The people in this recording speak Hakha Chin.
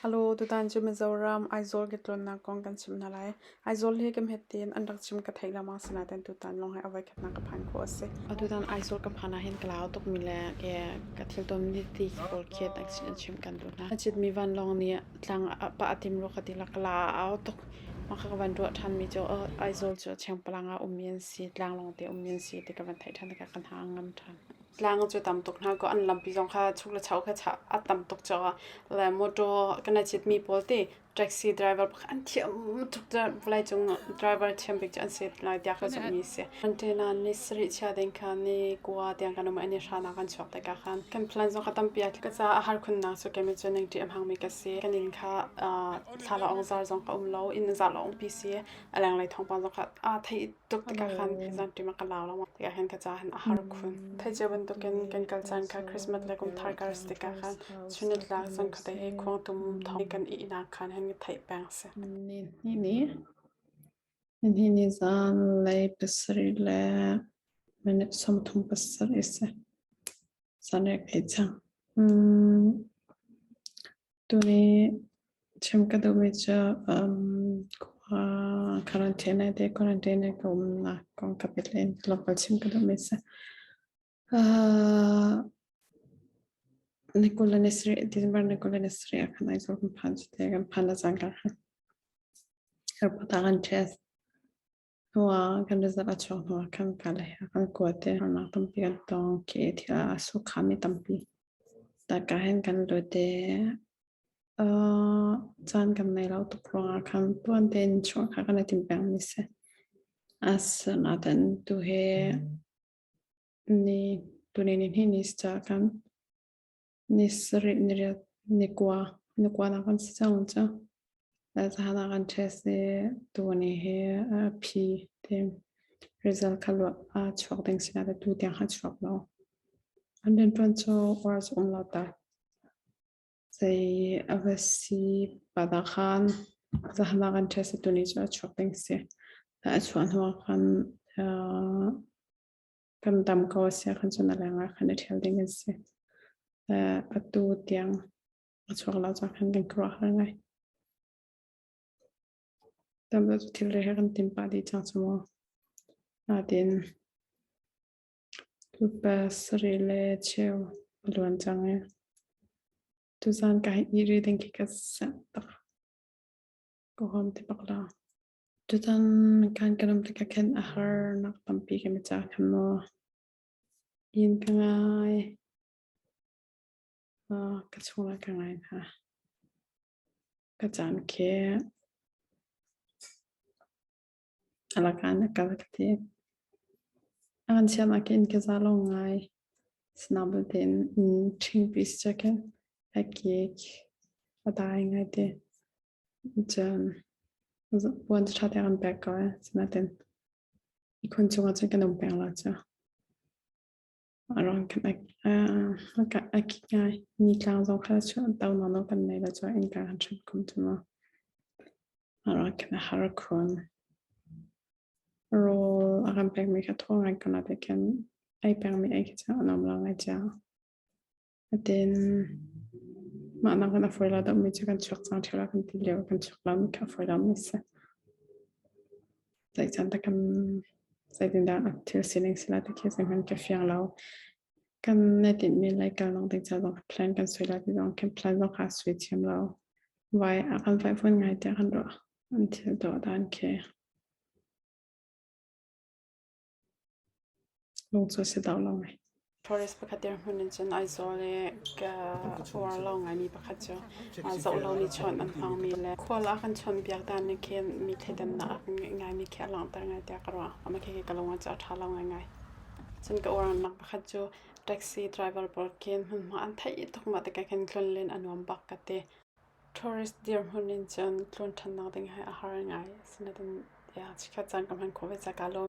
Hello, tutan cu Mizoram Aizawl ka tlawnnak kong kan chim hna lai. Aizawl hi ka hmet tein an rak chim ka theih lengmang sinain tutan lawng hi a voikhatnak ka phan khawh a si. Tutan Aizawl ka phan ahhin ka lau tukmi le ka thil tonmi ti pawl khi an chim kan duh hna. A citmi vanlawng nih tlang a pah a tim rua ka ti la ka la a au tuk. Mah kha ka van ruah ṭhanmi cu Aizawl cu chengpalang ah ummi an si, tlang lawngte ummi an si ti ka van theih ṭhan tikah ka hna a ngam ṭhan. Tlang cu tam tuk hna kaw an lampi zong kha chuk le cho kha a tam tuk caah le motor kan i citmi pawl ti taxi driver pakhat an thiam tuk vawleicung driver thiam bik cu an si lai tiah ka zumhmi a si. Antenna ni sarih chia ding kha ni kua tiang kan um i ni hra nak an chuak tikah khan kan plan zong kha tampi a ka caah a har khunnak cu keimah cu ningṭi a hmangmi ka si. Kan inn kha thla zar zong ka um lo inn zar lawng pi si a lenglei thawngpang zong kha aa theih tuk tikah khan zanṭim ah ka lau lengmang tikah khan ka caah hin a har khun. Theicia bantukin kan kal caan kha Christmas le kum thar kar si tikah khan chunitlak zan khuate hi khuangtum thawng kan ihnak khan hin theih peng a si. Ni ni zanlei pasarih le minute 37 a si. Zanriah ka ei cang. Tuni chim ka duhmi cu khua quarantine te quarantine ka umnak kong ka pet len tlawmpal chim ka duhmi a si. Ni kul le ni sarih December ni kul le ni sarih ah khan Aizawl kan phan cu te kan phan le cangka khan airport ah kan test. Hnuah kan result a chuak hnuah khan ka le kan kuat i harnak tampi kan tong. Khi thil ah a sukkhami tampi. Taka hin kan lut i caan kan nei lo tuk ruangah khan tuan tein chuah kha kan i tim pengmi si. Asinain tu hi ni tuni ni hnih ni si caah khan Ni sarih niriat nikua nikua nak kan si cang cu. Zahan ah kan test i tuni hi a phi ti result kha luah a chuak ding si nain tu tiang kha chuak lo. An rianṭuan cu uar cu um lo ta. Zei a va si pa dah khan zahan ah kan test i tuni cu a chuak ding si. A chuah hnu ah khan Kan dam ko a si ahkhan cun a lengah khan i ṭhial ding an si. Atu tiang a chuak lo caah khan kan khuaruahhar ngai. Tam deuh cu thilri he kan tim pah dih cang cu mu. Natin tupa sarih le cheu a luan cang i tuzan ka hei ih rih ding khi ka sanh tak. Ka huam ti bak lo. Tutan kan kan um tikah khin a harnak tampi kan i cah khan maw. Inn ka ngai. Ka chungah ka ngai hna. Ka caan khi a lakah na kal ka ti. A kan siam ah khin ka za lo ngai. Sinain tein ṭhingpi si cah khin a kik a dai ngai te. Cun puan cu ṭha tein kan pek ko ee. Sinain ihkhun cungah cun kan um peng lo cu. A ruang khan a kik ngai. Nitlang zong kha to nawn kan nei lo cu innka kan hrim kum cu mu. A ruang khan a har khun. Rawl a kan pekmi kha thaw ngai ko nain khin ei pengmi ei khi cu a nuam lo ngai cio. Atin mah nak in a fawi lo deuhmi cu kan chuak cang ṭheo kan ti lio kan chuak lomi kha a fawi lomi a si. Zeicahtiah kan zeitindah thil sining si lai ti khi zeihmanh ka fiang lo. Kan i tinhmi lei kal nak ding ca zong plan kan sui lai ti zong khin plan zong kha sui thiam lo. Vai a kan vaivuan ngai tiah kan ruah. An thil tuah dan khi. Lung cu a si deuh lo ngai. Tourist pakhat dirhmun in cun Aizawl i ka uar lo ngaimi pakhat cu zoh lomi chawnh an hmangmi le khual a kan chawnhbiak dan nih khin mi thleidannak a kan ngeih ngaimi khi a langhter ngai tiah ka ruah. Amah khi ka lung ah cu a ṭha lo ngaingai. Cun ka uarnak pakhat cu taxi driver pawl khin hmunhma an theih tuk mah tikah khin tlunlen a nuam bak ka ti. Tourist dirhmun in cun tlun ṭhannak ding hi a har ngai. Asinain chikkhat caan ka hman khawh ve caah kaa lawm.